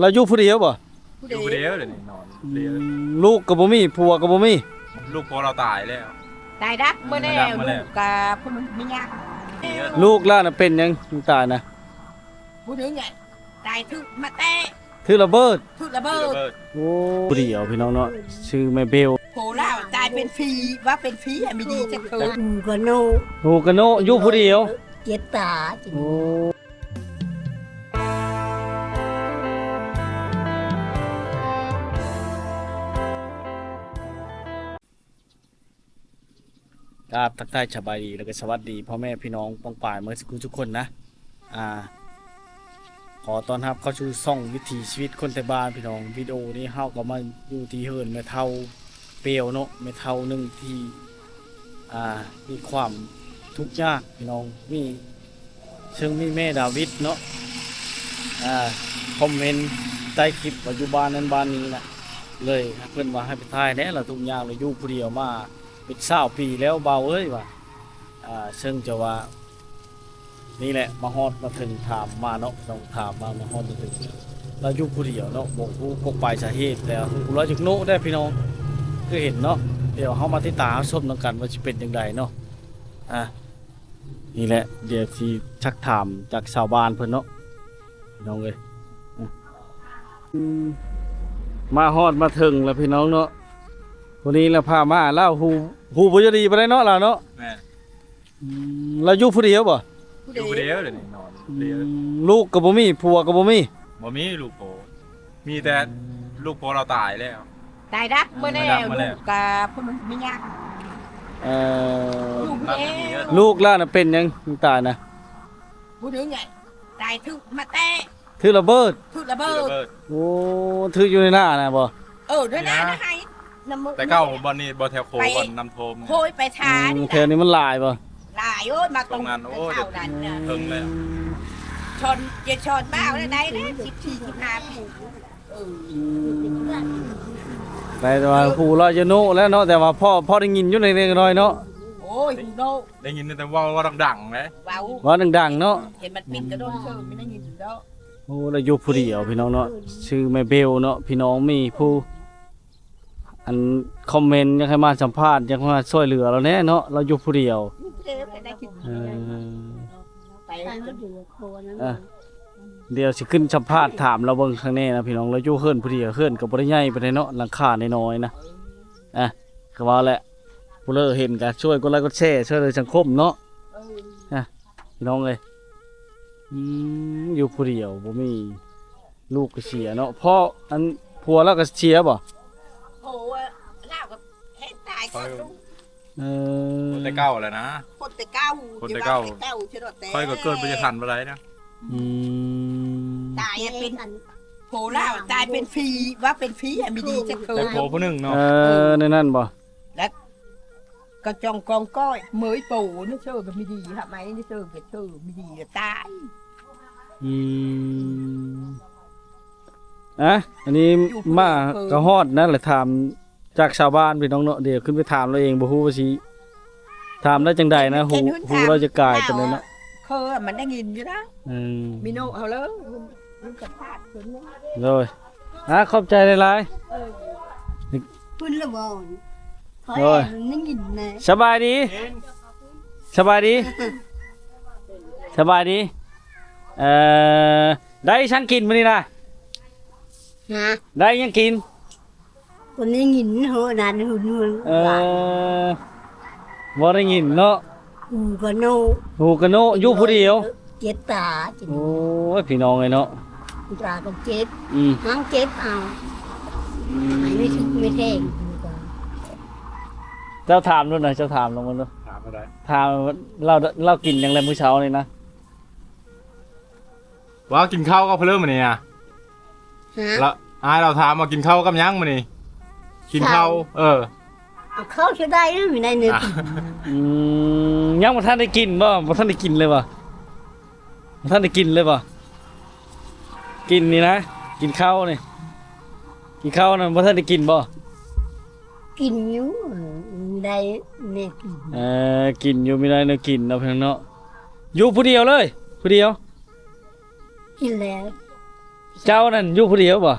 ລາວຢູ່ຜູ້ດຽວບໍ່? ຢູ່ຜູ້ດຽວ ດຽວນີ້ນອນຜູ້ດຽວ. ອືມ ລູກກໍບໍ່ມີ ຜົວກໍບໍ່ມີ. ລູກຜົວລາວຕາຍແລ້ວ. ຕາຍດັບໝົດແລ້ວ. ຕາຍດັບໝົດແລ້ວ. ລູກກໍຜູ້ໜຶ່ງມີຍາກ. ລູກລາວນະເປັນຫຍັງຈຶ່ງຕາຍນະ? ຜູ້ໜຶ່ງຕາຍຖືກມາແຕະ ຖືກລະເບີດ. ຖືກລະເບີດ. ໂອ້ ຜູ້ດຽວພີ່ນ້ອງເນາະ ຊື່ແມ່ເບວ. ໂຫລາວຕາຍເປັນຜີ ວ່າເປັນຜີໃຫ້ມີດີຈັກເທື່ອ. ຫູກະໂນ ຫູກະໂນ ຢູ່ຜູ້ດຽວ. ເຈັບຕາ. ໂອ້ ກາບທັກທາຍສະບາຍດີ ແລ້ວກໍສະຫວັດດີພໍ່ແມ່ພີ່ນ້ອງປ້ອງປາຍເໝິດສູ່ທຸກຄົນນະ. ອ່າ ຂໍຕ້ອນຮັບເຂົ້າສູ່ຊ່ອງວິຖີຊີວິດຄົນໄທບ້ານພີ່ນ້ອງ. ວິດີໂອນີ້ເຮົາກໍມາຢູ່ທີ່ເຮືອນແມ່ເຖົ້າເປວເນາະ ແມ່ເຖົ້າໜຶ່ງທີ່ ອ່າ ມີຄວາມທຸກຍາກພີ່ນ້ອງ. ມີ ເຊິ່ງມີແມ່ດາວິດເນາະ ອ່າ ຄອມເມັນໃຕ້ຄລິບວ່າຢູ່ບ້ານນັ້ນບ້ານນີ້ນະ ເລີຍເພິ່ນວ່າໃຫ້ໄປຖ່າຍແດ່ ລາວທຸກຍາກ ລາວຢູ່ຜູ້ດຽວມາເປັນຊາວປີແລ້ວ ບ່າວເອີຍວ່າ. ອ່າ ເຊິ່ງຈະວ່າ ນີ້ແຫຼະ ມາຮອດມາເຖິງ ຖາມມາເນາະ ຕ້ອງຖາມມາ ມາຮອດມາເຖິງ ລາວຢູ່ຜູ້ດຽວເນາະ ບໍ່ຮູ້ກົກປາຍສາເຫດ ແຕ່ຮູ້ລາວຈັກໂນະແດ່ພີ່ນ້ອງ ຄືເຫັນເນາະ. ດຽວເຮົາມາຕິດຕາມຊົມນຳກັນວ່າຊິເປັນຈັ່ງໃດເນາະ. ອ່າ ນີ້ແຫຼະ ດຽວຊິຊັກຖາມຈາກຊາວບ້ານເພິ່ນເນາະ ພີ່ນ້ອງເອີຍ. ອືມ ມາຮອດມາເຖິງແລ້ວພີ່ນ້ອງເນາະ. ຜູ້ນີ້ລະພາມາ ລາວຮູ້ ຮູ້ບໍ່ຢູ່ດີປານໃດເນາະ ລາວເນາະ. ແມ່ນ. ອືມ ລາວຢູ່ຜູ້ດຽວບໍ່? ຢູ່ຜູ້ດຽວ ດຽວນີ້ນອນຜູ້ດຽວ. ອືມ ລູກກໍບໍ່ມີ ຜົວກໍບໍ່ມີ. ບໍ່ມີລູກຜົວ ມີແຕ່ລູກຜົວລາວຕາຍແລ້ວ. ຕາຍດັບໝົດແລ້ວ. ຕາຍດັບໝົດແລ້ວ. ລູກກໍຜູ້ໜຶ່ງມີຍາກ. ເອີ ລູກລາວນະເປັນຫຍັງຈຶ່ງຕາຍນະ? ຜູ້ໜຶ່ງຕາຍຖືກມາແຕະ ຖືກລະເບີດ. ຖືກລະເບີດ. ໂອ້ ຖືກຢູ່ໃນນານະບໍ່? ເອີ ໃນນານະ ໃນໄຮ່ ແຕ່ເກົ່າບ່ອນນີ້ບໍ່ ແຖວໂຄ ບ່ອນນ້ຳຖ້ວມ ໂຄຍໄປທາ ອືມ ນີ້ ແຖວນີ້ມັນຫຼາຍບໍ່? ຫຼາຍ. ໂອ້ຍ ມາຕົງນັ້ນ ໂອ້ຍ ເທົ່ານັ້ນນະ ເຖິງແລ້ວ ຊອນ ຈະຊອນບ້າວໄດ້ໄດ້ເດ້ ສິບສີ່ ສິບຫ້າປີ. ເອີ ແຕ່ວ່າ ເອີ ຮູ້ລາວຢູ່ໂນະແລ້ວເນາະ ແຕ່ວ່າພໍ ພໍໄດ້ຍິນຢູ່ເລັກໆນ້ອຍໆເນາະ. ໂອ້ຍ ຮູ້ໂນະ ໄດ້ຍິນແຕ່ເວົ້າ ເວົ້າດັງໆເດ້ ເວົ້າ ເວົ້າດັງໆເນາະ. ເຫັນມັນປິດກະດົນເຊີ ໄດ້ຍິນຢູ່ດອກ. ໂອ້ ລາວຢູ່ຜູ້ດຽວພີ່ນ້ອງເນາະ ຊື່ແມ່ເບວເນາະ. ພີ່ນ້ອງມີຜູ້ ອັນ ຄອມເມັນຢາກໃຫ້ມາສຳພາດ ຢາກມາຊ່ວຍເຫຼືອລາວແດ່ເນາະ ລາວຢູ່ຜູ້ດຽວ. ເອີ ໄປ ເອີ ດຽວຊິຂຶ້ນສຳພາດຖາມລາວເບິ່ງຂ້າງໃນນະພີ່ນ້ອງ. ລາວຢູ່ເຮືອນຜູ້ດຽວ ເຮືອນກໍບໍ່ໄດ້ໃຫຍ່ປານໃດເນາະ ຫຼັງຄານ້ອຍໆນະ. ອ່ະ ກໍວ່າແຫຼະ ຜູ້ເລີເຫັນກໍຊ່ວຍກົດໄລກົດແຊ ຊ່ວຍເຫຼືອສັງຄົມເນາະ. ອ່ະ ພີ່ນ້ອງເອີຍ ອືມ ຢູ່ຜູ້ດຽວ ບໍ່ມີ ລູກກໍເສຍເນາະ. ພໍ່ ອັນ ຜົວລາວກໍເສຍບໍ່? ໂອ້ ລາວກໍແຮງຕາຍກ່ອນລູກ. ເອີ ຄົນແຕ່ເກົ່າແຫຼະນະ ຄົນແຕ່ເກົ່າ ຄົນແຕ່ເກົ່າ ຂ້ອຍກໍເກີດບໍ່ທັນປານໃດນະ. ອືມ ຕາຍເປັນ ໂອ້ ລາວຕາຍເປັນຜີ ວ່າເປັນຜີໃຫ້ມີດີຈັກເທື່ອ. ແຕ່ຜົວຜູ້ໜຶ່ງເນາະ. ເອີ ໃນນັ້ນບໍ່? ແລ້ວ ກະຈອງກອງກ້ອຍເໝີຍໂປນະເຊີ ກະມີດີຫາໄມ້ນະເຊີ ກະເຊີມີດີກະຕາຍ. ອືມ ອ່ະ ອັນນີ້ມາກະຮອດນັ້ນແຫຼະ ຖາມຈາກຊາວບ້ານພີ່ນ້ອງເນາະ. ດຽວຂຶ້ນໄປຖາມລາວເອງ ບໍ່ຮູ້ວ່າຊິຖາມໄດ້ຈັ່ງໃດນະ ຫູ ຫູລາວຈະກາຍປານໃດເນາະ. ເຄີມັນໄດ້ຍິນຢູ່ນະ. ອືມ ມີໂນເຮົາເລີຍ ມັນສຳພາດເພິ່ນເນາະ. ໂດຍ ອ່າ ຂອບໃຈຫຼາຍໆ. ເອີ ເພິ່ນລະບໍ່? ໂດຍ ໄດ້ຍິນແນ່. ສະບາຍດີ ສະບາຍດີ ສະບາຍດີ. ເອີ ໄດ້ຫຍັງກິນມື້ນີ້ນະ? ຮະ? ໄດ້ຫຍັງກິນ? ບໍ່ໄດ້ຍິນ ເຮີນັ້ນຫືນ ເອີ ບໍ່ໄດ້ຍິນເນາະ. ຫູກະໂນ ຫູກະໂນ ຢູ່ຜູ້ດຽວ. ເຈັບຕາ. ໂອ້ຍ ພີ່ນ້ອງເອີຍເນາະ ຕາກໍເຈັບ. ອືມ ຫາງເຈັບເອົາ. ອືມ ໃຫ້ໄມ່ທຸກໄມ່ແທງ. ເຈົ້າຖາມດູນະ ເຈົ້າຖາມລອງເບິ່ງດູ. ຖາມເທົ່າໃດ? ຖາມລາວ ລາວກິນຫຍັງແລ້ວມື້ເຊົ້ານີ້ນະ? ວ່າກິນເຂົ້າກັບເພິ່ນມື້ນີ້ນະ. ຮະ? ລະ ອ້າຍລາວຖາມວ່າກິນເຂົ້າກັບຫຍັງມື້ນີ້? ກິນເຂົ້າ. ເຂົ້າ. ເອີ ເອົາເຂົ້າຊິໄດ້ນະ ມີໄດ້ເນີກິນ. ອືມ ຍັງບໍ່ທັນໄດ້ກິນບໍ່? ບໍ່ທັນໄດ້ກິນເລີຍບໍ່? ບໍ່ທັນໄດ້ກິນເລີຍບໍ່? ກິນນີ້ນະ ກິນເຂົ້ານີ້ ກິນເຂົ້ານະ ບໍ່ທັນໄດ້ກິນບໍ່? ກິນຢູ່ ເອີ ມີໄດ້ແນວກິນ. ເອີ ກິນຢູ່ ມີໄດ້ແນວກິນເນາະ ພີ່ນ້ອງເນາະ. ຢູ່ຜູ້ດຽວເລີຍ ຜູ້ດຽວ. ກິນແລ້ວ. ເຈົ້ານັ້ນຢູ່ຜູ້ດຽວບໍ່?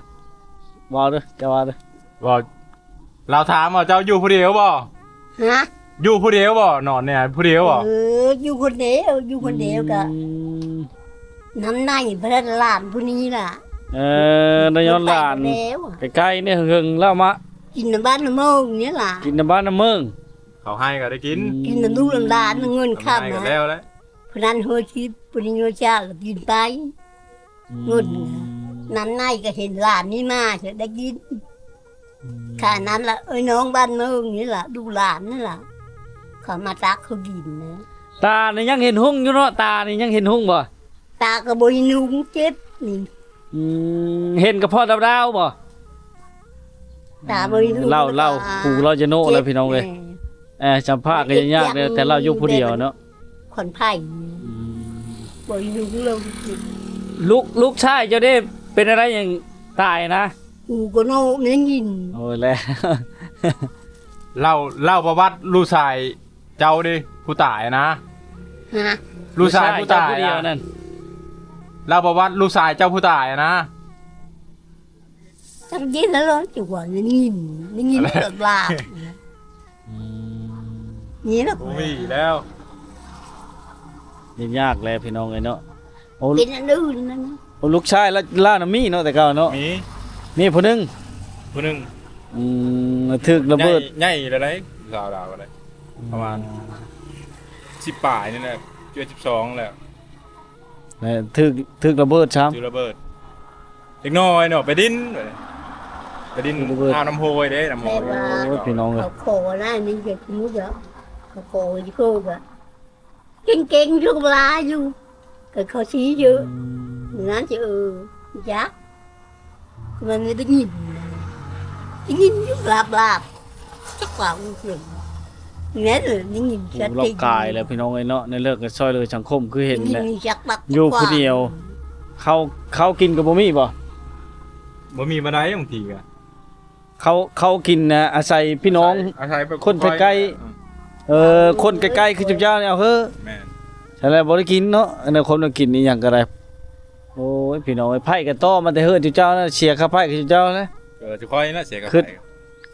ເວົ້າເດີ້ ເຈົ້າເວົ້າເດີ້. ເວົ້າ ລາວຖາມວ່າເຈົ້າຢູ່ຜູ້ດຽວບໍ່? ຮະ? ຢູ່ຜູ້ດຽວບໍ່? ນອນແນວຜູ້ດຽວບໍ່? ເອີ ຢູ່ຄົນດຽວ ຢູ່ຄົນດຽວກະ ອືມ ນຳໃນເພິ່ນຫຼານຜູ້ນີ້ລະ. ເອີ ໄດ້ຍ້ອນຫຼານ ໄປແລ້ວ ໃກ້ໆ ນີ້ເຫິງແລ້ວມາ ກິນນຳບ້ານນຳເມີງນີ້ລະ ກິນນຳບ້ານນຳເມືອງ. ເຂົາໃຫ້ກໍໄດ້ກິນ ອືມ ກິນນຳລູກນຳຫຼານ ເງິນຄ່ຳ ເອົາໃຫ້ກໍແລ້ວແຫຼະ. ຜູ້ນັ້ນຫົວສິບ ຜູ້ນີ້ຫົວຈັກ ກໍກິນໄປ ອືມ ເງິນ ນຳໃນກໍເຫັນຫຼານນີ້ມາ ຈະໄດ້ກິນ ອືມ ຄ່ານຳລະ ເອີຍ ນ້ອງບ້ານເມືອງນີ້ລະ ລູກຫຼານນີ້ລະ ເຂົາມາຕັກເຂົາກິນນະ. ຕານີ້ຍັງເຫັນຮຸ່ງຢູ່ເນາະ ຕານີ້ຍັງເຫັນຮຸ່ງບໍ່? ຕາກໍບໍ່ເຫັນຮຸ່ງ ເຈັບນີ້. ອືມ ເຫັນກະເພາະດາວໆບໍ່? ຕາບໍ່ເຫັນຮຸ່ງ ເລົ່າ ເລົ່າ ເລີຍ ປູເລົ່າຈະໂນແລ້ວ ເຈັບ ພີ່ນ້ອງເອີຍ. ແມ່ນ ເອີ ສຳພາດກໍຍາກແດ່ ແຕ່ລາວຢູ່ຜູ້ດຽວເນາະ ຂອນໄຜ່ ອືມ ບໍ່ຢູ່ເລີຍ. ລູກ ລູກຊາຍເຈົ້າເດ້ ເປັນອະໄລຫຍັງຕາຍນະ? ກູກໍໂນໄດ້ຍິນ. ໂອ້ຍ ແລ້ວ ເລົ່າ ເລົ່າປະຫວັດລູກຊາຍເຈົ້າເດ້ ຜູ້ຕາຍນະ. ຮະ? ລູກຊາຍຜູ້ຕາຍນະ ເລົ່າປະຫວັດລູກຊາຍເຈົ້າຜູ້ຕາຍນະ. ຈັກເຢັນແລ້ວເນາະ ຈັກວ່າໄດ້ຍິນ ໄດ້ຍິນແບບວ່າ ອືມ ນີ້ລະ ບໍ່ມີແລ້ວ ເຮັດຍາກແລ້ວພີ່ນ້ອງເອີຍເນາະ. ໂອ້ ເປັນອັນອື່ນນັ້ນນະ. ໂອ້ ລູກຊາຍລາວ ລາວນະມີເນາະ ແຕ່ເກົ່າເນາະ ມີ ມີຜູ້ໜຶ່ງ ຜູ້ໜຶ່ງ ອືມ ຖືກລະເບີດ ໃຫຍ່ ໃຫຍ່ແລ້ວໃດ໋ ສາວລາວກໍໄດ້ ປະມານ ອືມ ສິບປາຍນີ້ແຫຼະ ສິບເອັດ ສິບສອງແລ້ວ. ແລະ ຖືກ ຖືກລະເບີດຊ້ຳ ຖືກລະເບີດ ເດັກນ້ອຍເນາະ ໄປດິນ ໄປດິນ ຖືກລະເບີດ ອາບນ້ຳຫ້ວຍເດ້ ນ້ຳຫ້ວຍ. ແມ່ນວ່າ ໂອ້ຍ ພີ່ນ້ອງເອີຍ ເຂົາຂໍນະ ນີ້ຈະສະມຸດເນາະ ເຂົາຂໍຢູ່ໂຄກະ ເກັ່ງໆ ຢູ່ຫຼາຍຢູ່ ກໍເຂົາຊີ້ເຢີ ອືມ ນັ້ນຈະ ເອີ ຈັກ ມັນໄດ້ຍິນ ໄດ້ຍິນຢູ່ລາບໆ ຈັກວ່າອີ່ຫຍັງ ແມ່ນເລີຍ ໄດ້ຍິນຊັດເຈນ. ໂອ້ ລາວກາຍແລ້ວພີ່ນ້ອງເອີຍເນາະ ໃນເລື່ອງການຊ່ວຍເຫຼືອສັງຄົມ ຄືເຫັນແຫຼະ ຢູ່ຜູ້ດຽວ ເຂົ້າ ເຂົ້າກິນກໍບໍ່ມີບໍ່? ບໍ່ມີປານໃດ ບາງທີກໍ ເຂົ້າ ເຂົ້າກິນນະ ອາໄສພີ່ນ້ອງ ອາໄສແບບຄົນໃກ້ໆ ອືມ ເອີ ຄົນໃກ້ໆ ຄືຈຸເຈົ້ານີ້ເອົາເຮີ້ ແມ່ນ ຊັ້ນແຫຼະ ບໍ່ໄດ້ກິນເນາະ ອັນນັ້ນຄົນວ່າກິນອີ່ຫຍັງກໍໄດ້. ໂອ້ຍ ພີ່ນ້ອງເອີຍ ໄຜກໍຕໍ່ມາແຕ່ເຮີ້ນຈຸເຈົ້ານະ ເສຍຄ່າໄຟຄືຈຸເຈົ້ານະ. ເອີ ຈຸຂ້ອຍນະເສຍຄ່າໄຟ. ຄຶດ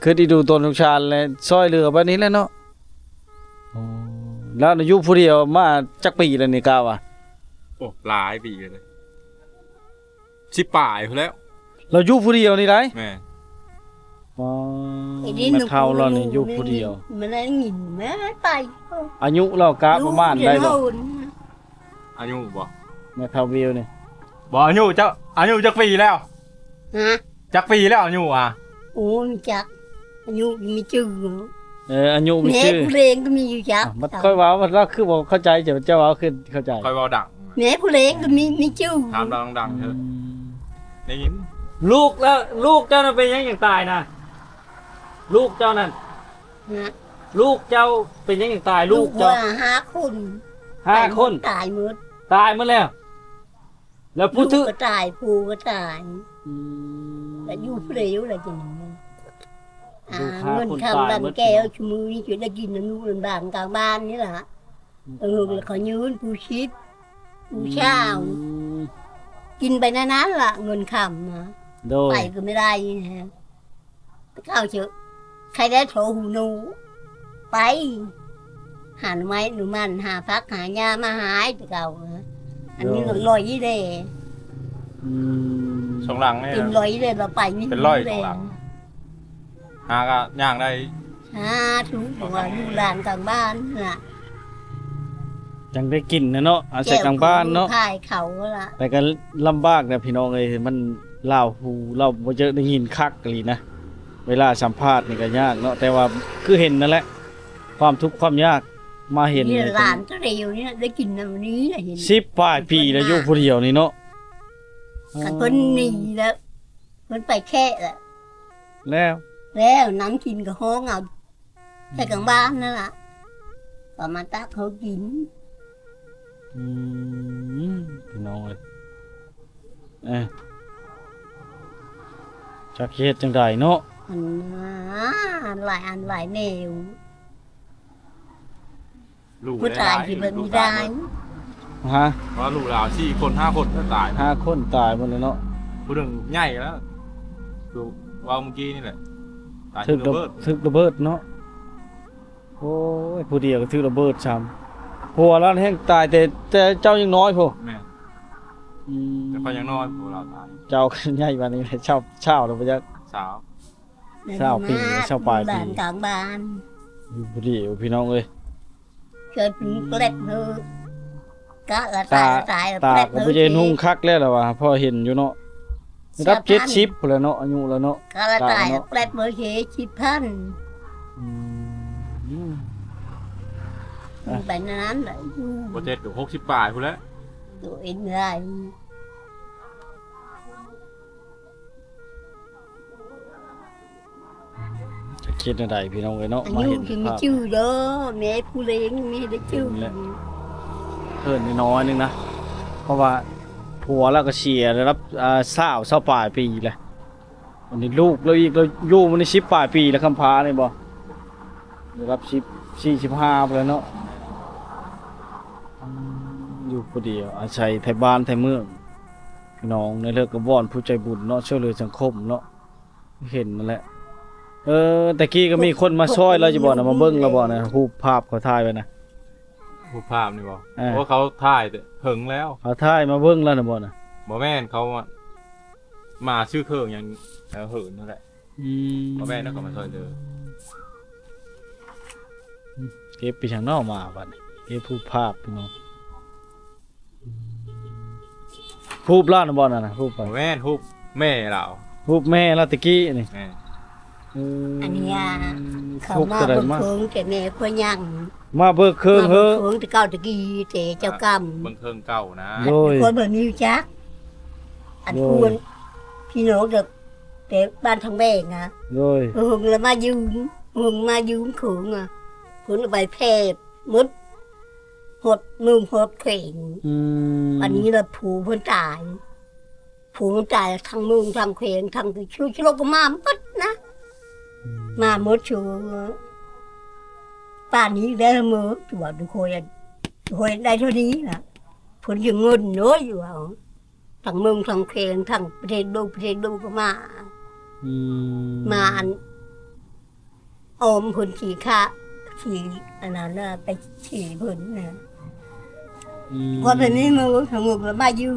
ຄຶດອີ່ດູຕົນສົງສານແຫຼະ ຊ່ອຍເຫຼືອແບບນີ້ແຫຼະເນາະ. ໂອ້ ລາວນະຢູ່ຜູ້ດຽວມາຈັກປີແລ້ວນີ້ ກະວ່າ ໂອ້ ຫຼາຍປີແລ້ວ ສິບປາຍພຸ້ນແລ້ວ ລາວຢູ່ຜູ້ດຽວນີ້ໄດ໋. ແມ່ນ ອໍ ໄອ້ດິນ ແມ່ເຖົ້າລາວນີ້ຢູ່ຜູ້ດຽວ ມັນໄດ້ຍິນແມ່ໄປ ອາຍຸລາວກະປະມານໃດບໍ່? ອາຍຸບໍ່? ແມ່ເຖົ້າວິວນີ້ ບໍ່ ອາຍຸເຈົ້າ ອາຍຸຈັກປີແລ້ວ? ຮະ? ຈັກປີແລ້ວອາຍຸອະ? ໂອ້ ຈັກ ອາຍຸມີຈື່. ເອີ ອາຍຸມີຈື່ ແມ່ຜູ້ເລງກໍມີຢູ່ຈັກ. ບັດຂ້ອຍເວົ້າ ບັດລາວຄືບໍ່ເຂົ້າໃຈ ເຈົ້າ ເຈົ້າເວົ້າຄືເຂົ້າໃຈ. ຂ້ອຍເວົ້າດັງ ແມ່ຜູ້ເລງກໍມີ ມີຈື່ ຖາມດັງໆເທີ ອືມ ໄດ້ຍິນ. ລູກລະ ລູກເຈົ້ານັ້ນເປັນຫຍັງຈັ່ງຕາຍນະ? ລູກເຈົ້ານັ້ນ ຮະ? ລູກເຈົ້າເປັນຫຍັງຈັ່ງຕາຍ? ລູກເຈົ້າ ລູກວ່າຫ້າຄົນ ຫ້າຄົນ ຕາຍໝົດ ຕາຍໝົດແລ້ວ. ແລ້ວຜູ້ຖືກ ລູກກໍຕາຍ ຜົວກໍຕາຍ ອືມ ແລ້ວຢູ່ຜູ້ດຽວລະຈັ່ງນີ້. ລູກຫ້າຄົນຕາຍໝົດ ເງິນຄຳລຳແກ້ວ ຊຸມື້ນີ້ຈະໄດ້ກິນນຳລູກນຳຫຼານກາງບ້ານນີ້ລະ. ອືມ ເອີ ແລ້ວເຂົາຍື່ນຜູ້ສິບ ຜູ້ຊາວ ອືມ ກິນໄປນັ້ນໆລະ ເງິນຄຳນະ ໂດຍ ໄປກໍບໍ່ໄດ້ນະ. ເຂົາຈະໃຄໄດ້ໂທຫູໜູ ໄປຫາໜໍ່ໄມ້ໜໍ່ມັນ ຫາຜັກຫາຫຍ້າມາໃຫ້ແຕ່ເກົ່າ. ອັນນີ້ ໂດຍ ລອຍເດ້ ອືມ ສອງຫຼັງນີ້ ເປັນລອຍເດ້ ລະໄປນີ້ ເປັນລອຍ ສອງຫຼັງ ຫາກໍຍ່າງໄດ້ ສາທຸ ເພາະວ່າລູກຫຼານກາງບ້ານນະ ຈັ່ງໄດ້ກິນນະເນາະ ອາໄສກາງບ້ານເນາະ ຂາຍເຂົາລະ ແຕ່ກໍລຳບາກນະພີ່ນ້ອງເອີຍ ມັນ ລາວ ຫູລາວບໍ່ເຈີໄດ້ຍິນຄັກອີ່ຫຼີນະ ເວລາສຳພາດນີ້ກໍຍາກເນາະ ແຕ່ວ່າຄືເຫັນນັ້ນແຫຼະ ຄວາມທຸກຄວາມຍາກ ມາເຫັນນີ້ ຫຼານໂຕດຽວນີ້ໄດ້ກິນນຳນີ້ ສິບປາຍປີແລ້ວ ຢູ່ຜູ້ດຽວນີ້ເນາະ. ຄັນເພິ່ນໜີແລ້ວ ເພິ່ນໄປແຄະແລ້ວ ແລ້ວ ແລ້ວນຳກິນກໍຮ້ອງເອົາ ແຕ່ກາງບ້ານນັ້ນລະ ກໍມາຕັກເຮົາກິນ. ອືມ ພີ່ນ້ອງເອີຍ ເອີ ຈັກຊິເຮັດຈັ່ງໃດເນາະ ອັນຫຼາຍອັນຫຼາຍແນວ. ລູກ ຜູ້ຕາຍ ຫຼາຍ ທີ່ເພິ່ນມີດາຍ ຮະ ວ່າລູກຫຼານສີ່ຄົນ ຫ້າຄົນກໍຕາຍ ຫ້າຄົນຕາຍໝົດແລ້ວເນາະ. ຜູ້ໜຶ່ງໃຫຍ່ແລ້ວ ຄືເວົ້າມື້ກີ້ນີ້ແຫຼະ ຕາຍຖືກລະເບີດ ຖືກລະເບີດເນາະ. ໂອ້ຍ ຜູ້ດຽວກໍຖືກລະເບີດຊ້ຳ ຜົວລາວແຮ່ງຕາຍແຕ່ ແຕ່ເຈົ້າຍັງນ້ອຍພຸ້ນ. ແມ່ນ. ອືມ ແຕ່ຂ້ອຍຍັງນ້ອຍ ຜົວລາວຕາຍ ເຈົ້າກໍໃຫຍ່ປານນີ້ແຫຼະ ຊາວ ຊາວແລ້ວບໍ່ຈັກ ຊາວ ຊາວປີ ຊາວປາຍປີ ຢູ່ຜູ້ດຽວ ພີ່ນ້ອງເອີຍ. ເກີດເປັນແປດເຮີ ກະລະຕາຍ ຕາ ຕາຍ ຕາກໍບໍ່ໄດ້ນຸ່ງຄັກແລ້ວລະວ່າ ພໍເຫັນຢູ່ເນາະ ລະດັບເຈັດສິບພຸ້ນແຫຼະເນາະ ອາຍຸລະເນາະ ກະລະຕາຍ ຕາເນາະ ແປດເຮີເສຍສິບພັນ. ອືມ ໄປນັ້ນແຫຼະ ບໍ່ເຈັດກໍຫົກສິບປາຍພຸ້ນແຫຼະ ໂຕເອງໄດ້. ຈັກເຮັດແນວໃດພີ່ນ້ອງເອີຍເນາະ ມາເຫັນພາບ ຈື່ເດີ ແມ່ຜູ້ເລັງແມ່ໄດ້ຈື່ ເຫັນແລ້ວ ເຂີນນ້ອຍໆໜຶ່ງນະ ເພາະວ່າຜົວລາວກໍເສຍລະດັບ ອ່າ ຊາວ ຊາວປາຍປີແລ້ວ ອັນນີ້ລູກລາວອີກ ລາວຢູ່ມານີ້ສິບປາຍປີແລ້ວ ຄຳພານີ້ບໍ່ ລະດັບສິບ ສີ່ສິບຫ້າພຸ້ນແຫຼະເນາະ. ອືມ ຢູ່ຜູ້ດຽວ ອາໄສໄທບ້ານໄທເມືອງ ພີ່ນ້ອງ ໃນເລິກກະວອນຜູ້ໃຈບຸນເນາະ ຊ່ວຍເຫຼືອສັງຄົມເນາະ. ເຫັນນັ້ນແຫຼະ ເອີ ແຕ່ກີ້ກໍມີຄົນມາຊ່ອຍລາວຢູ່ບໍ່ນະ ມາເບິ່ງລາວບໍ່ນະ ຮູບພາບເຂົາຖ່າຍໄວ້ນະ? ຮູບພາບນີ້ບໍ່? ເອີ ໂອ້ ເຂົາຖ່າຍແຕ່ເຫິງແລ້ວ ເຂົາຖ່າຍມາເບິ່ງລາວນະບໍ່ນະ? ບໍ່ແມ່ນ ເຂົາມາຊື້ເຄື່ອງຫຍັງ ເອີ ເຫີນນັ້ນແຫຼະ. ອືມ ບໍ່ແມ່ນນະ ເຂົາມາຊ່ອຍເຫຼືອ. ເກັບໄປຫຍັງເນາະ ມາບັດນີ້ ເກັບຮູບພາບພີ່ນ້ອງ. ຮູບລາວນະບໍ່ນັ້ນນະ ຮູບ ບໍ່ແມ່ນ ຮູບແມ່ລາວ ຮູບແມ່ລາວແຕ່ກີ້ນີ້. ແມ່ນ. ເອີ ອັນນີ້ ເຂົາມາເບິ່ງເຄິ່ງແຕ່ແມ່ຄົວຍັງ ມາເບິ່ງເຄິ່ງເຮີ ເບິ່ງເຄິ່ງແຕ່ເກົ່າແຕ່ກີ້ ແຕ່ເຈົ້າກຳ ເບິ່ງເຄິ່ງເກົ່ານະ. ໂດຍ ຄົນບໍ່ມີຮູ້ຈັກ ອັນ ໂດຍ ຜູ້ ພີ່ນ້ອງແຕ່ ແຕ່ບ້ານທາງແບງນະ. ໂດຍ ເພິ່ນລະມາຢືມ ເພິ່ນມາຢືມເຄິ່ງອະ ເພິ່ນເອົາໄປແຜ່ໝົດ ຮອດເມືອງຮອດແຂວງ. ອືມ ອັນນີ້ລະຜົວເພິ່ນຕາຍ ຜົວເພິ່ນຕາຍທັງເມືອງທັງແຂວງ ທັງທີ່ຊຸ ຊຸໂລກກໍມາໝົດນະ. ອືມ ມາໝົດຊຸ ປານນີ້ແລ້ວເມີ ຕົວດູຄ່ອຍ ຂ້ອຍໄດ້ເທົ່ານີ້ລະ ເພິ່ນຢືມເງິນໂອ້ຍ ຢູ່ເອົາ ທັງເມືອງທັງແຂວງ ທັງປະເທດໂລກ ປະເທດໂລກກໍມາ. ອືມ ມາອັນ ອອມເພິ່ນຂີ້ຂະ ຂີ້ອັນນັ້ນນະ ໄປຂີ້ເພິ່ນນະ. ອືມ ວ່າໄປມີມື້ສະຫງົບລະມາຢືມ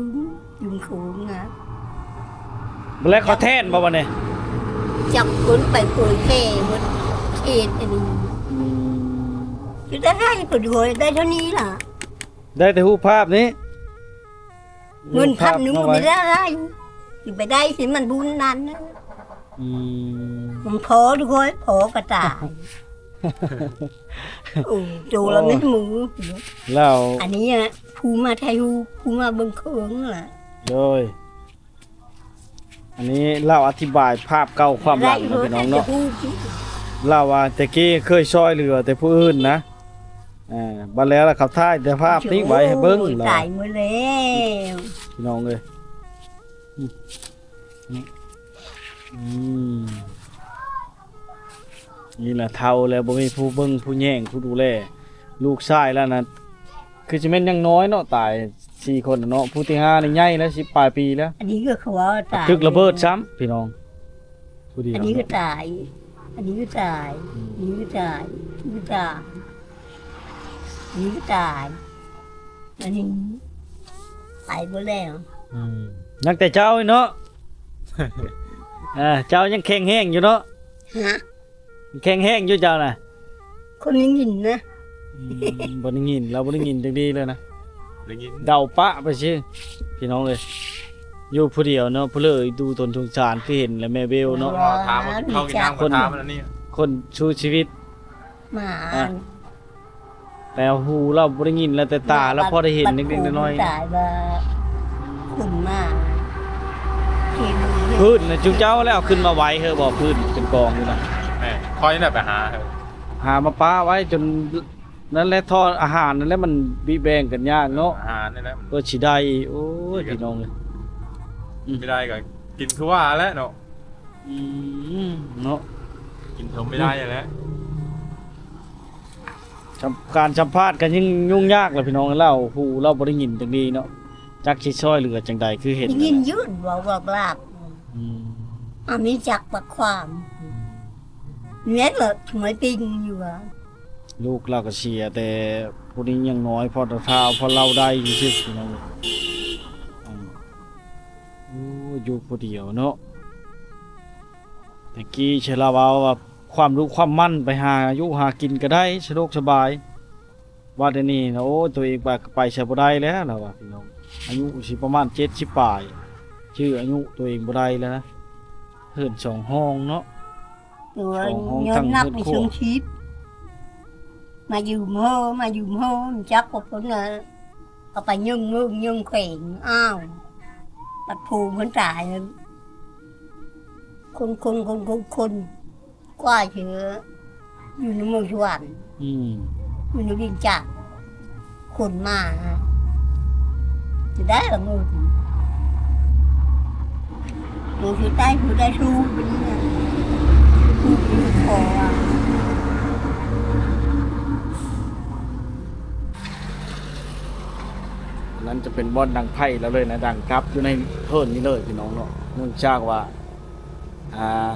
ຢືມຂອງນະ. ແລ້ວເຂົາແທ້ນບໍ່ບັດນີ້? ຈັບຄົນໄປເຜີຍແຜ່ໝົດເຂດອັນນີ້. ອືມ ຊິໄດ້ເພິ່ນໂຫຍ ໄດ້ເທົ່ານີ້ລະ ໄດ້ແຕ່ຮູບພາບນີ້. ເງິນພັນໜຶ່ງກໍບໍ່ໄດ້ ຊິໄປໄດ້ຊິມັນບຸນນັ້ນນະ. ອືມ ມັນພໍດູຄ່ອຍ ພໍກະຕາຍ. ໂອ້ ໂຕລະແມ່ນໝູ. ແລ້ວ ອັນນີ້ອະ ຜູ້ມາຖ່າຍຮູບ ຜູ້ມາເບິ່ງເຄິ່ງລະ. ໂດຍ ອັນນີ້ລາວອະທິບາຍພາບເກົ່າຄວາມຫຼັງນະພີ່ນ້ອງເນາະ. ລາວວ່າແຕ່ກີ້ເຄີຍຊ່ອຍເຫຼືອແຕ່ຜູ້ອື່ນນະ. ເອີ ບັດແລ້ວລະເຂົາຖ່າຍແຕ່ພາບນີ້ໄວ້ໃຫ້ເບິ່ງ. ໂອ້ຍ ລາວຕາຍໝົດແລ້ວ ພີ່ນ້ອງເອີຍ. ອືມ ນີ້ລະເຖົ້າແລ້ວ ບໍ່ມີຜູ້ເບິ່ງຜູ້ແຍງຜູ້ດູແລ. ລູກຊາຍລະນະ ຄືຊິແມ່ນຍັງນ້ອຍເນາະ ຕາຍສີ່ຄົນເນາະ. ຜູ້ທີຫ້ານີ້ໃຫຍ່ແລ້ວ ສິບປາຍປີແລ້ວ. ອັນນີ້ກໍຄືວ່າຕາຍ ຖືກລະເບີດຊ້ຳ ພີ່ນ້ອງ. ຜູ້ດຽວ ອັນນີ້ກໍຕາຍ ອັນນີ້ກໍຕາຍ ອືມ ອັນນີ້ກໍຕາຍ ອັນນີ້ກໍຕາຍ ອັນນີ້ກໍຕາຍ ອັນນີ້ຕາຍເບິດແລ້ວ. ອືມ ຍັງແຕ່ເຈົ້າເນາະ. ເອີ ເຈົ້າຍັງແຂງແຮງຢູ່ເນາະ. ຮະ? ແຂງແຮງຢູ່ເຈົ້ານະ. ຄົນໄດ້ຍິນນະ. ອືມ ບໍ່ໄດ້ຍິນ ລາວບໍ່ໄດ້ຍິນຈັກດີເລີຍນະ. ໄດ້ຍິນ ເດົາປະໄປຊື່ ພີ່ນ້ອງເອີຍ. ຢູ່ຜູ້ດຽວເນາະ ຜູ້ເລີຍດູຕົນສົງສານ ຄືເຫັນແລ້ວແມ່ເບວເນາະ. ຖາມວ່າກິນເຂົ້າກິນນ້ຳ ຄົນຖາມອັນນີ້ ຄົນສູ້ຊີວິດ. ມາ ອະ ແຕ່ຫູລາວບໍ່ໄດ້ຍິນ ແລ້ວແຕ່ຕາລາວພໍໄດ້ເຫັນເລັກໆນ້ອຍໆ. ຕາຍວ່າຂຶ້ນມາ ພື້ນນະ ຈຸເຈົ້າແລ້ວຂຶ້ນມາໄຫວເຮີບໍ່? ພື້ນເປັນກອງຢູ່ນະ. ແມ່ນ ຂ້ອຍນີ້ແຫຼະໄປຫາເຮີ ຫາມາປະໄວ້ຈົນ ນັ້ນແຫຼະ ທໍ່ອາຫານນັ້ນແຫຼະ ມັນບິແບ່ງກັນຍາກເນາະ ອາຫານນີ້ແຫຼະ ເພື່ອຊິໄດ້. ໂອ້ຍ ພີ່ນ້ອງເອີຍ ອືມ ຊິໄດ້ກໍກິນຄືວ່າແຫຼະເນາະ. ອືມ ເນາະ ກິນເຖິງບໍ່ໄດ້ແຫຼະ. ການສຳພາດກໍຍິ່ງຫຍຸ້ງຍາກແຫຼະ ພີ່ນ້ອງ. ລາວຫູລາວບໍ່ໄດ້ຍິນຈັ່ງດີເນາະ. ຈັກຊິຊ່ອຍເຫຼືອຈັ່ງໃດ ຄືເຫັນ ໄດ້ຍິນຢູ່ເວົ້າບອກລາບ ອືມ ອາ ມີຈັກປາກຂວາງ ແມ່ນເລີຍ ໄມ້ປິງຢູ່ວ່າ ລູກລາວກໍເສຍແຕ່ຜູ້ນີ້ຍັງນ້ອຍ ພໍເຖົ້າ ພໍເລົ່າໄດ້ຊື່ໆ ພີ່ນ້ອງເອີຍ ອືມ ໂອ້ ຢູ່ຜູ້ດຽວເນາະ ແຕ່ກີ້ເຊລາວເວົ້າວ່າ ຄວາມດຸຄວາມໝັ່ນ ໄປຫາຢູ່ຫາກິນກໍໄດ້ ສະດວກສະບາຍ ວ່າແຕ່ນີ້ນະ ໂອ້ ຕົວເອງໄປ ໄປໃສບໍ່ໄດ້ແລ້ວ ລາວວ່າ ພີ່ນ້ອງ ອາຍຸຊິປະມານເຈັດສິບປາຍ ຈື່ອາຍຸຕົວເອງບໍ່ໄດ້ແລ້ວນະ ເຮືອນສອງຫ້ອງເນາະ ໂດຍ ສອງຫ້ອງ ຍ້ອນນັບໃນຊ່ວງຊີບ ມາຢືມເຮີ ມາຢືມເຮີ ຈັກພວກເພິ່ນນະ ເອົາໄປຍື່ນເມືອງຍື່ນແຂວງ ອ້າວ ບັດຜູ້ເພິ່ນຕາຍ ຄົນ ຄົນ ຄົນ ຄົນ ຄົນ ກວ່າເທື່ອ ຢູ່ໃນເມືອງສະຫວັນ ອືມ ຢູ່ໃນວຽງຈັນ ຄົນມາ ຈະໄດ້ລະເງິນ ໂຕສຸດທ້າຍຜູ້ໄດ້ສູ້ໄປນີ້ນະ ຜູ້ໄດ້ຂໍ ນັ້ນຈະເປັນບ່ອນດັງໄຟລາວເລີຍນະ ດັງກັບຢູ່ໃນເຮືອນນີ້ເລີຍ ພີ່ນ້ອງເນາະ ເນື່ອງຈາກວ່າ ອ່າ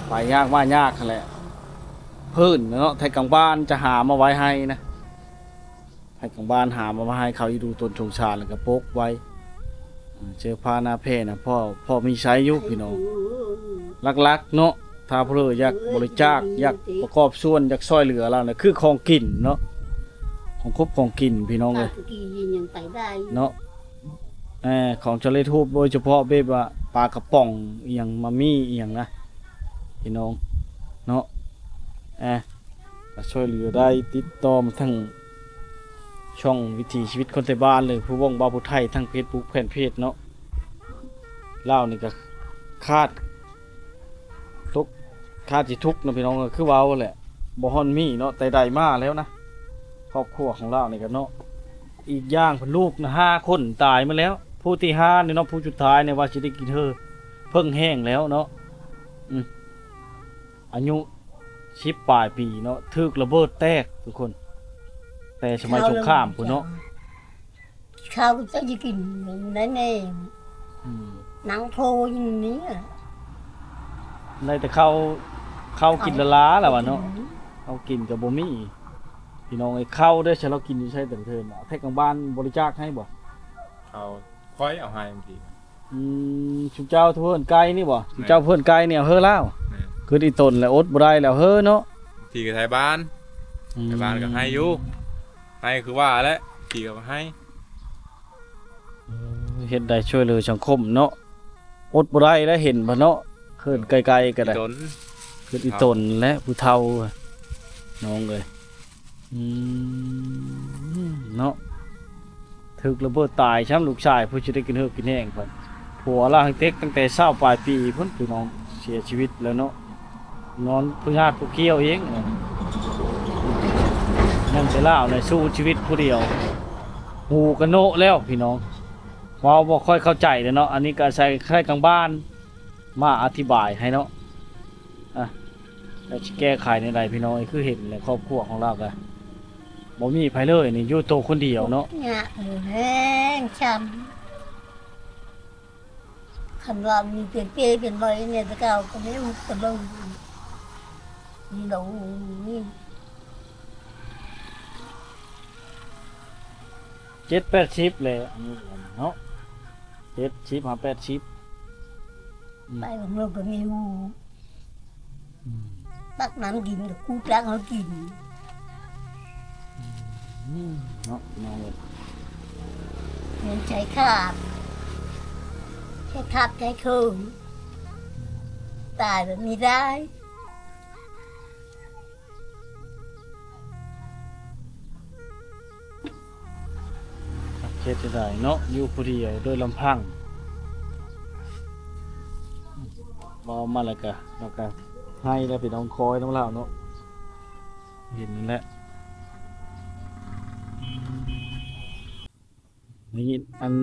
ໄປຍາກມາຍາກຫັ້ນແຫຼະ ພື້ນເນາະ ໄທກາງບ້ານຈະຫາມາໄວ້ໃຫ້ນະ ໄທກາງບ້ານຫາມາໄວ້ໃຫ້ເຂົາ ອີດູຕົນສົງສານ ແລ້ວກໍປົກໄວ້ ອ່າ ເສື້ອຜ້າໜ້າແພນະ ພໍ ພໍມີໃຊ້ຢູ່ພີ່ນ້ອງ ຫຼັກໆເນາະ ຖ້າຜູ້ໃດຢາກບໍລິຈາກ ຢາກປະກອບສ່ວນ ຢາກຊ່ອຍເຫຼືອລາວນະ ຄືຂອງກິນເນາະ ຂອງຄົບຂອງກິນພີ່ນ້ອງເອີຍ ເນາະ ເອີ ຂອງສຳເລັດຮູບ ໂດຍສະເພາະແບບວ່າປາກະປ໋ອງອີ່ຫຍັງ ມາມີອີ່ຫຍັງນະ ພີ່ນ້ອງເນາະ ເອີ ກໍຊ່ວຍເຫຼືອໄດ້ ຕິດຕໍ່ມາທາງຊ່ອງວິຖີຊີວິດຄົນໄທບ້ານ ຫຼື ຜູ້ວົງບ່າວຜູ້ໄທ ທາງເຟສບຸກ ແຟນເພຈເນາະ ລາວນີ້ກໍຂາດ ຕົກ ຂາດຊິທຸກເນາະ ພີ່ນ້ອງເອີຍ ຄືເວົ້າແຫຼະ ບໍ່ຮອດມີເນາະ ແຕ່ໃດມາແລ້ວນະ ຄອບຄົວຂອງລາວນີ້ກໍເນາະ ອີກຢ່າງເພິ່ນລູກນະ ຫ້າຄົນຕາຍໝົດແລ້ວ ຜູ້ທີຫ້ານີ້ເນາະ ຜູ້ສຸດທ້າຍນີ້ວ່າຊິໄດ້ກິນເຮີ ເພິ່ງແຫ້ງແລ້ວເນາະ ອືມ ອາຍຸສິບປາຍປີເນາະ ຖືກລະເບີດແຕກທຸກຄົນ ແຕ່ສະໄໝສົງຄາມພຸ້ນເນາະ ເຂົ້າກໍຈະກິນໄດ້ແນ່ ອືມ ນັ່ງໂທຢູ່ນີ້ ໄດ້ແຕ່ເຂົ້າ ເຂົ້າກິນລະລາລະວ່າເນາະ ເຂົ້າກິນກໍບໍ່ມີ ພີ່ນ້ອງເອີຍ ເຂົ້າເດ້ ໃສລາວກິນຢູ່ໃສແຕ່ລະເທີນ ແທ້ກາງບ້ານບໍລິຈາກໃຫ້ບໍ່ ເຂົ້າຂ້ອຍເອົາໃຫ້ບາງທີ ອືມ ຊຸມເຈົ້າເພື່ອນໄກ່ນີ້ບໍ່ ຊຸມເຈົ້າເພື່ອນໄກ່ນີ້ເອົາເຮີລາວ ແມ່ນ ຄືອີ່ຕົນແຫຼະ ອົດບໍ່ໄດ້ແລ້ວເຮີເນາະ ບາງທີກໍໄທບ້ານ ອືມ ໄທບ້ານກໍໃຫ້ຢູ່ ໃຫ້ຄືວ່າແຫຼະ ບາງທີກໍໃຫ້ ເອີ ເຮັດໄດ້ຊ່ວຍເຫຼືອສັງຄົມເນາະ ອົດບໍ່ໄດ້ແລ້ວ ເຫັນບໍ່ເນາະ ເຮືອນໄກໆກໍໄດ້ ອີ່ຕົນ ຄືອີ່ຕົນແຫຼະ ຜູ້ເຖົ້ານ້ອງເອີຍ ອືມ ເນາະ ຖືກລະເບີດຕາຍຊ້ຳ ລູກຊາຍຜູ້ຊິໄດ້ກິນເຮີກິນແຫ້ງ ພັດຜົວລາວຫັ້ນເຕັກຕັ້ງແຕ່ຊາວປາຍປີພຸ້ນ ພີ່ນ້ອງ ເສຍຊີວິດແລ້ວເນາະ ນອນຜູ້ຍາດຜູ້ກ່ຽວເອງ ຍັງແຕ່ລາວໃນສູ້ຊີວິດຜູ້ດຽວ ຫູກະໂນະແລ້ວ ພີ່ນ້ອງ ເວົ້າບໍ່ຄ່ອຍເຂົ້າໃຈເດ້ເນາະ ອັນນີ້ກໍອາໄສໄທກາງບ້ານມາອະທິບາຍໃຫ້ເນາະ ອ່ະ ແລ້ວຊິແກ້ໄຂແນວໃດ ພີ່ນ້ອງເອີຍ ຄືເຫັນແຫຼະ ຄອບຄົວຂອງລາວກະບໍ່ມີໃຜເລີຍນີ້ ຢູ່ໂຕຄົນດຽວເນາະ ຍາກແຮງຊ້ຳ ຄັນວ່າມີເປັນເປ້ເປັນໄວ້ແດ່ແຕ່ເກົ່າກໍໄດ້ອຸກະເບິ່ງ ນີ້ດອກນີ້ ເຈັດແປດສິບແຫຼະ ອາຍຸເນາະ ເຈັດສິບຫາແປດສິບ ອືມ ໄປເບິ່ງໂລດກໍມີຫູ ອືມ ຕັກນ້ຳກິນກໍກູຕັກເຮົາກິນ ອືມ ເນາະ ພີ່ນ້ອງເອີຍ ແມ່ນໃຈຂາດ ໃຈຂາດໃຈເຂີນ ຕາຍແບບນີ້ໄດ້ ເຮັດຈັ່ງໃດເນາະ ຢູ່ຜູ້ດຽວໂດຍລຳພັງ ເວົ້າມາແລ້ວກະ ແລ້ວກະໄຫ້ແລ້ວ ພີ່ນ້ອງ ຄອຍນຳລາວເນາະ ເຫັນນັ້ນແຫຼະ. ໄດ້ຍິນອັນ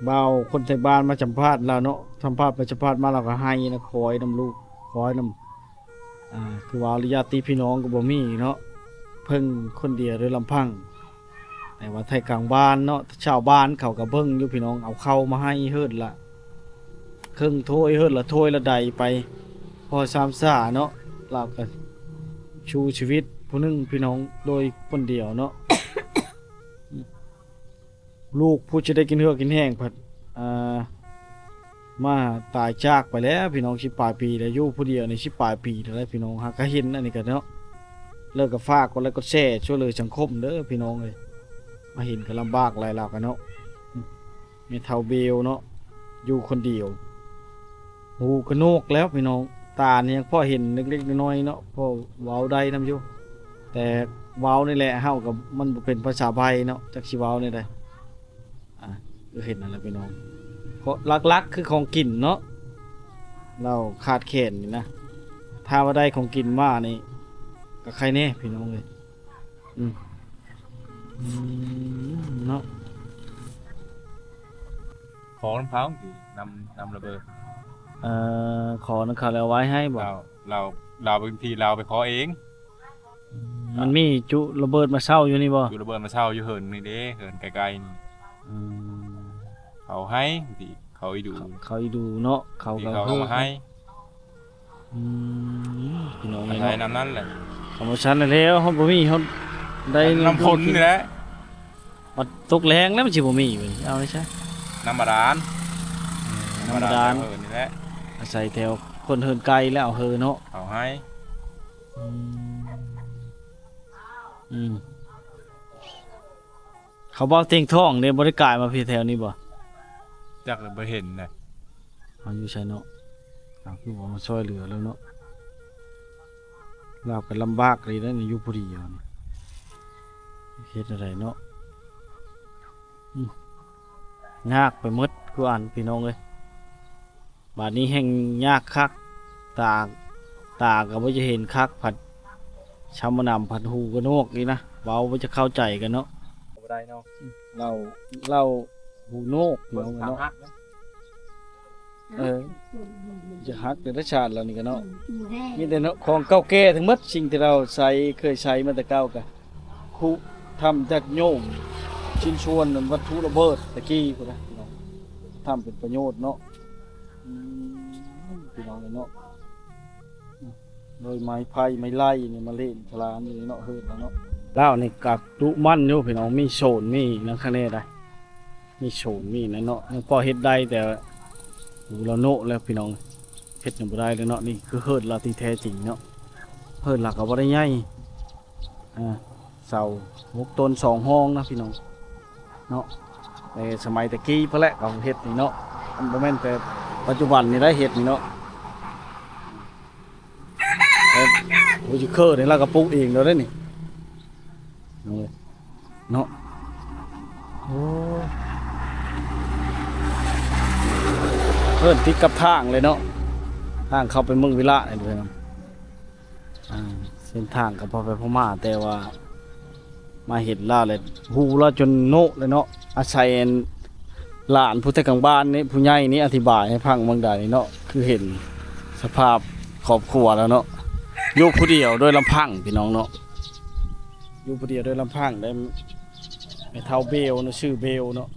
ບ່າວຄົນໄທບ້ານມາສຳພາດລາວເນາະ ສຳພາດໄປສຳພາດມາ ລາວກໍໄຫ້ນະ ຄອຍນຳລູກ ຄອຍນຳ ອ່າ ຄືວ່າຍາດຕິພີ່ນ້ອງກໍບໍ່ມີເນາະ ເພິ່ງຄົນດຽວໂດຍລຳພັງ ແຕ່ວ່າໄທກາງບ້ານເນາະ ຊາວບ້ານເຂົາກໍເບິ່ງຢູ່ພີ່ນ້ອງ ເອົາເຂົ້າມາໃຫ້ເຮີດລະເຄິ່ງຖ້ວຍ ເຮີດລະຖ້ວຍລະໃດໄປ ພໍຊາມຊາເນາະ. ລາວກໍສູ້ຊີວິດຜູ້ໜຶ່ງພີ່ນ້ອງ ໂດຍຄົນດຽວເນາະ. ລູກຜູ້ຈະໄດ້ກິນເຫື່ອກິນແຮງພັດ ອ່າ ມາຕາຍຈາກໄປແລ້ວພີ່ນ້ອງ ສິບປາຍປີແລ້ວ ຢູ່ຜູ້ດຽວນີ້ສິບປາຍປີແລ້ວພີ່ນ້ອງ. ຫາກະເຫັນອັນນີ້ກະເນາະ ແລ້ວກະຝາກກົດໄລກົດແຊຊ່ວຍເຫຼືອສັງຄົມເດີພີ່ນ້ອງເອີຍ. ມາເຫັນກະລຳບາກຫຼາຍລາວກະເນາະ. ແມ່ເຖົ້າເບວເນາະ ຢູ່ຄົນດຽວ ຫູກະໜວກແລ້ວພີ່ນ້ອງ. ຕານີ້ຍັງພໍເຫັນເລັກໆນ້ອຍໆເນາະ ພໍເວົ້າໄດ້ນຳຢູ່ ແຕ່ເວົ້ານີ້ແຫຼະ ເຮົາກໍ ມັນບໍ່ເປັນພາສາໄທເນາະ ຈັກຊິເວົ້າແນວໃດ. ອ່າ ຄືເຫັນນັ້ນແຫຼະພີ່ນ້ອງ ເພາະຫຼັກໆຄືຂອງກິນເນາະ ລາວຂາດແຄນນີ້ນະ. ຖ້າວ່າໄດ້ຂອງກິນມານີ້ກໍໄຄແດ່ພີ່ນ້ອງເອີຍ. ອືມ ອືມ ເນາະ ຂໍນຳເຂົາຕິ ນຳ ນຳລະເບີດ ເອີ ຂໍນຳເຂົາແລ້ວເອົາໄວ້ໃຫ້ບໍ່? ລາວ ລາວ ລາວບາງທີລາວໄປຂໍເອງ. ອືມ ມັນມີຈຸລະເບີດມາເຊົ່າຢູ່ນີ້ບໍ່? ຈຸລະເບີດມາເຊົ່າຢູ່ເຮືອນນີ້ເດ້ ເຮືອນໃກ້ໆນີ້. ອືມ ເຂົາໃຫ້ຕິ ເຂົາອີດູ ເຂົາ ເຂົາອີດູເນາະ ເຂົາກໍເຂົາເອົາມາໃຫ້. ອືມ ພີ່ນ້ອງເອີຍເນາະ ໄດ້ນຳນັ້ນແຫຼະ. ທຳມະຊາດແລ້ວ ເຮົາບໍ່ມີ ເຮົາໄດ້ນຳຝົນນີ້ແຫຼະ. ບັດຕົກແລ້ງແລ້ວມັນຊິບໍ່ມີ ເອົາໄດ້ຊະ ນ້ຳບາດານ. ເອີ ນ້ຳບາດານ ນ້ຳບາດານ ເອີ ນີ້ແຫຼະ ອາໄສແຖວຄົນເຮືອນໄກແລ້ວເຮີເນາະ ເຂົາໃຫ້. ອືມ ອືມ ເຂົາເວົ້າເຕັງທ້ອງເດ້ ບໍ່ໄດ້ກາຍມາພີ້ແຖວນີ້ບໍ່? ຈັກແຫຼະ ບໍ່ເຫັນນະ. ເຮົາຢູ່ໃສເນາະ? ເຮົາຄືບໍ່ມາຊ່ວຍເຫຼືອແລ້ວເນາະ? ລາວກໍລຳບາກອີ່ຫຼີເດ້ ຢູ່ຜູ້ດຽວນີ້ ເຮັດແນວໃດເນາະ? ອືມ ຍາກໄປໝົດ ຄືອັນ ພີ່ນ້ອງເອີຍ. ບາດນີ້ແຮ່ງຍາກຄັກ ຕາ ຕາກໍບໍ່ຈະເຫັນຄັກ ພັດຊຳມະນຳ ພັດຫູກະໜວກອີກນະ ເວົ້າບໍ່ຈະເຂົ້າໃຈກັນເນາະ. ບໍ່ໄດ້ເນາະ ລາວ ລາວຫູໜວກເນາະ. ເອີ ຈະຮັກແຕ່ລະຊາດລາວນີ້ກະເນາະ ມີແຕ່ເນາະ ຂອງເກົ່າແກ່ທັງໝົດ ສິ່ງທີ່ລາວໃຊ້ ເຄີຍໃຊ້ມາແຕ່ເກົ່າກະ ຄຸ ຖ້ຳຍາດໂຍມ ຊິ້ນສ່ວນ ວັດຖຸລະເບີດຕະກີ້ພຸ້ນນະ ຖ້ຳເປັນປະໂຫຍດເນາະ. ອືມ ພີ່ນ້ອງເອີຍເນາະ ໂດຍໄມ້ໄຜ່ໄມ້ໄລ່ນີ້ມາເຫຼັ້ນຂະລານຢູ່ນີ້ເນາະ ເຮີດແລ້ວເນາະ. ລາວນີ້ກະດຸໝັ່ນຢູ່ພີ່ນ້ອງ ມີໂຊນມີຫຍັງຂ້າງໃນໄດ໋ ມີໂຊນມີນັ້ນເນາະ ຍັງພໍເຮັດໄດ້ ແຕ່ໂຫລາໂນະແລ້ວພີ່ນ້ອງ ເຮັດຫຍັງບໍ່ໄດ້ແລ້ວເນາະ. ນີ້ຄືເຮີດລາວທີ່ແທ້ຈິງເນາະ ເຮີດລາວກໍບໍ່ໄດ້ໃຫຍ່ ອ່າ ເສົາຫົກຕົ້ນສອງຫ້ອງນະພີ່ນ້ອງເນາະ ແຕ່ສະໄໝແຕ່ກີ້ພຸ້ນແຫຼະເຂົາເຮັດນີ້ເນາະ ມັນບໍ່ແມ່ນແຕ່ປັດຈຸບັນນີ້ໄດ໋ເຮັດນີ້ເນາະ. ເອີ ໂອ້ຍ ເຄີນີ້ລາວກໍປູກເອງແລ້ວເດ້ນີ້ ເນາະ ໂອ້ ເອີ ຕິດກັບທາງເລີຍເນາະ ທາງເຂົ້າໄປເມືອງວິລະນີ້ເດີ. ອ່າ ເສັ້ນທາງກໍພໍໄປພໍມາ ແຕ່ວ່າມາເຫັນລາວແລ້ວ ຮູ້ລາວຈົນໂນະເລີຍເນາະ. ອາໄສອັນຫຼານຜູ້ແຕ່ກາງບ້ານນີ້ ຜູ້ໃຫຍ່ນີ້ອະທິບາຍໃຫ້ຟັງເບິ່ງໄດ້ເນາະ ຄືເຫັນສະພາບຄອບຄົວລາວເນາະ ຢູ່ຜູ້ດຽວໂດຍລຳພັງພີ່ນ້ອງເນາະ ຢູ່ຜູ້ດຽວໂດຍລຳພັງໄດ້ ແມ່ເຖົ້າເບວເນາະ ຊື່ເບວເນາະ.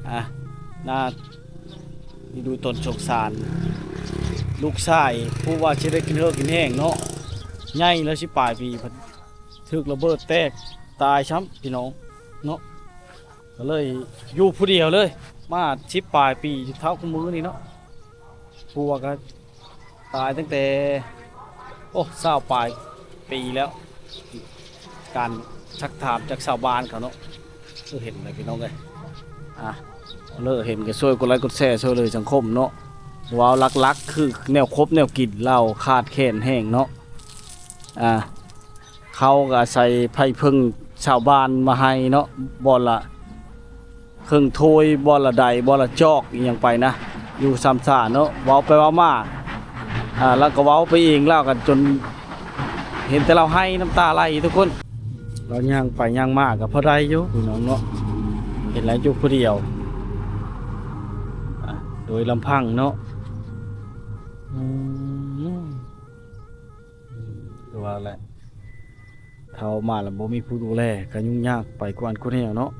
ອ່າ ໜ້າ ນີ້ດູຕົນສົງສານລູກຊາຍ ຜູ້ວ່າຊິໄດ້ກິນເຫື່ອກິນແຮງເນາະ ໃຫຍ່ແລ້ວ ສິບປາຍປີ ຖືກລະເບີດແຕກຕາຍຊ້ຳພີ່ນ້ອງເນາະ. ກໍເລີຍຢູ່ຜູ້ດຽວເລີຍ ມາສິບປາຍປີ ເທົ່າຄູ່ມື້ນີ້ເນາະ. ຜົວກໍຕາຍຕັ້ງແຕ່ ໂອ້ ຊາວປາຍປີແລ້ວ. ການຊັກຖາມຈາກຊາວບ້ານເຂົາເນາະ ຄືເຫັນແຫຼະພີ່ນ້ອງເອີຍ. ອ່າ ເລີເຫັນກໍຊ່ວຍກົດໄລກົດແຊ ຊ່ວຍເຫຼືອສັງຄົມເນາະ. ເວົ້າຫຼັກໆ ຄືແນວຄົບແນວກິນລາວຂາດແຄນແຮງເນາະ. ອ່າ ເຂົາກໍອາໄສໄພເພິ່ງຊາວບ້ານມາໃຫ້ເນາະ ບ່ອນລະເຄິ່ງຖ້ວຍ ບ່ອນລະໃດ ບ່ອນລະຈອກ ອີ່ຫຍັງໄປນະ ຢູ່ຊາມຊາເນາະ. ເວົ້າໄປເວົ້າມາ ອ່າ ລາວກໍເວົ້າໄປເອງ ລາວກໍຈົນເຫັນແຕ່ລາວໄຫ້ນ້ຳຕາໄຫຼທຸກຄົນ. ລາວຍ່າງໄປຍ່າງມາກໍພໍໄດ້ຢູ່ພີ່ນ້ອງເນາະ ເຫັນແລ້ວຢູ່ຜູ້ດຽວ ອ່າ ໂດຍລຳພັງເນາະ. ອືມ ຄືວ່າແຫຼະ ທ ເຖົ້າມາລະບໍ່ມີຜູ້ດູແລ ກະຫຍຸ້ງຍາກໄປກວ່າອັນກວ່າແນວເນາະ.